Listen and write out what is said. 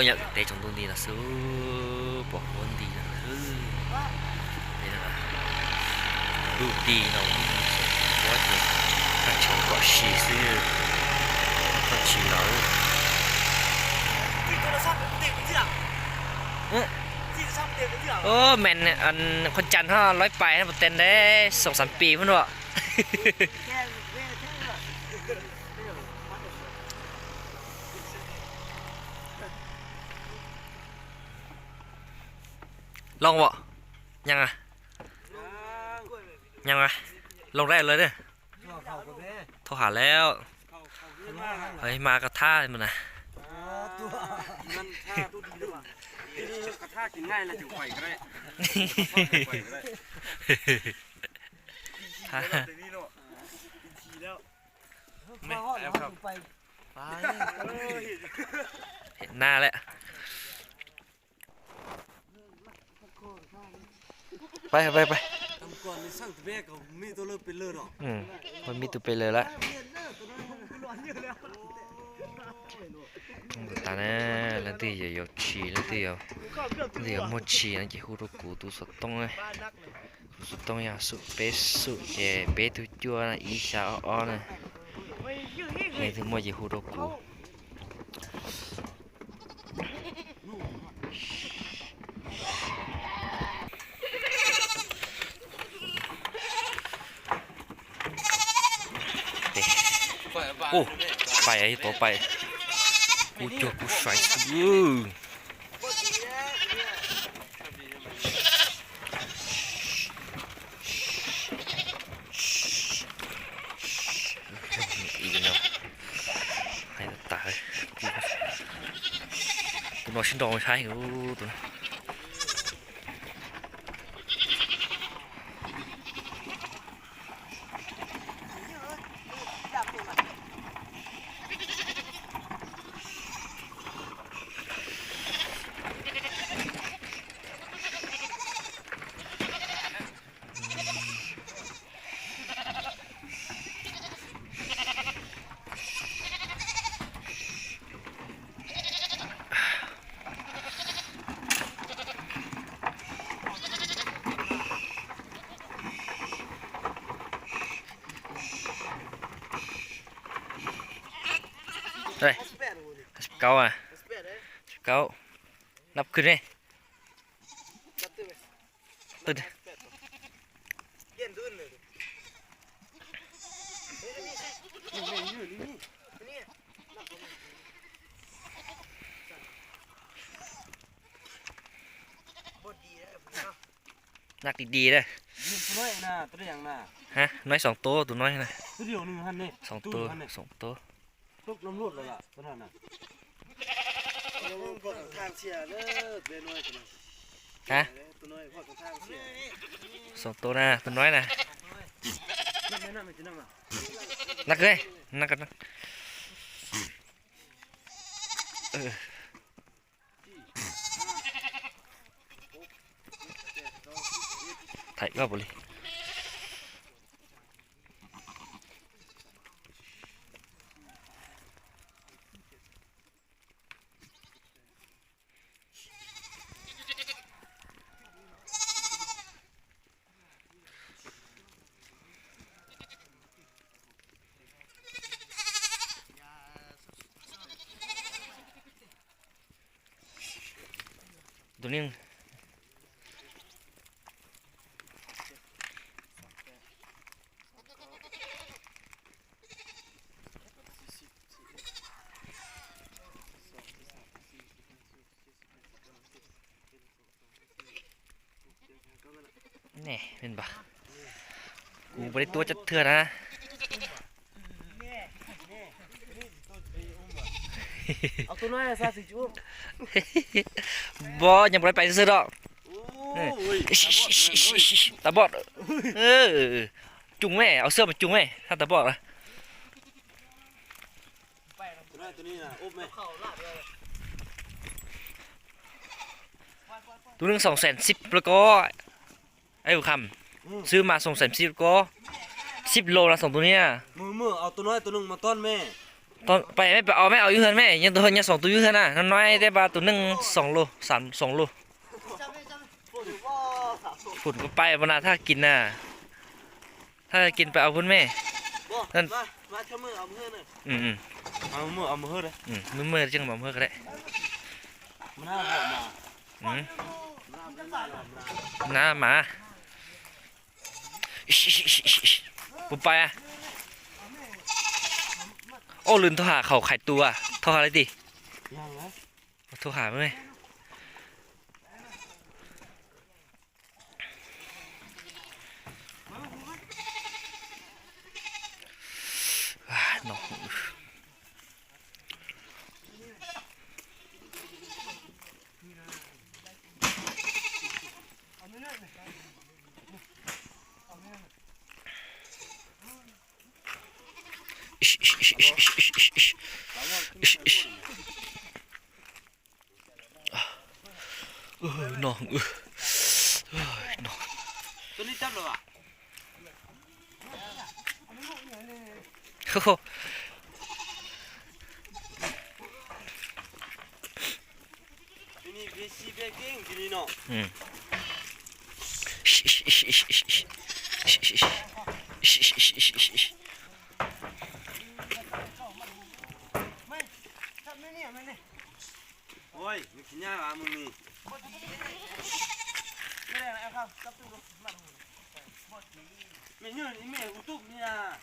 Yam teb tsaus ntuj nti no xwb, pom huab nti no xwb. Ntuj nti no, huab ces koj tshauv kom si xwb, koj tsis lawm. Ub, men qhov chan ho loib pais no pas ten deb xoom xav pis phab nuam. Loo as, nyees as, nyees as, loo dab lawm. Thauj has lawm. Mas koj thab mas na. Thab. Na lawm. Pab, pab, pab. Mib tus pes lawm lawm. Tas na, leej twg yuav yuav tshis, leej twg yuav, leej twg yuav muag tshis no ces hu rau kuv tus xov tooj, tus xov tooj yog xoom peb xoom ces peb tug cuaj ib xya ob ob na. Leej twg muaj ces hu rau kuv. Ub, pais tod pais, kuv cuag kuv sai xwb. Ib no, hais tas, tus no sib nrau heev tus no. Kaub, kaub, nab khwb ne. Nab di di da. Hab, no xoom tub tus no na. Xoom tub, xoom tub. Hab, xoom tub na, tus no na. Nab, nab, nab. Thaij koj puas li. Tus niag Ne, kuv puas li tuaj cov thwj na. Npog nyeem puas li pais xwb xwb da. Tab pom. Cug me, au xwb mas cug me, hab tab pom. Tus neeg xoom xees xib lab ko. Ej, kham xwb mas xoom xees xib lab ko. Xib laus na xoom tus niag. Tus no tus neeg mas toj me. Pais mej pais os, mej os yub hwg mej, nyob tus hwg nyob xoom tus yub hwg na, no no tej pab tus neej xoom lug, xoom lug. Phum kuv pais pab na, thaj kis na, thaj kis pais os pub mej. Mej mej tseej mam hwj. Na mas. Puas pais? Ob lwm thau ham khaum khais tus, thau ham li ti. Thau ham me. No, no. Mej nyob li mej ua tub ni na.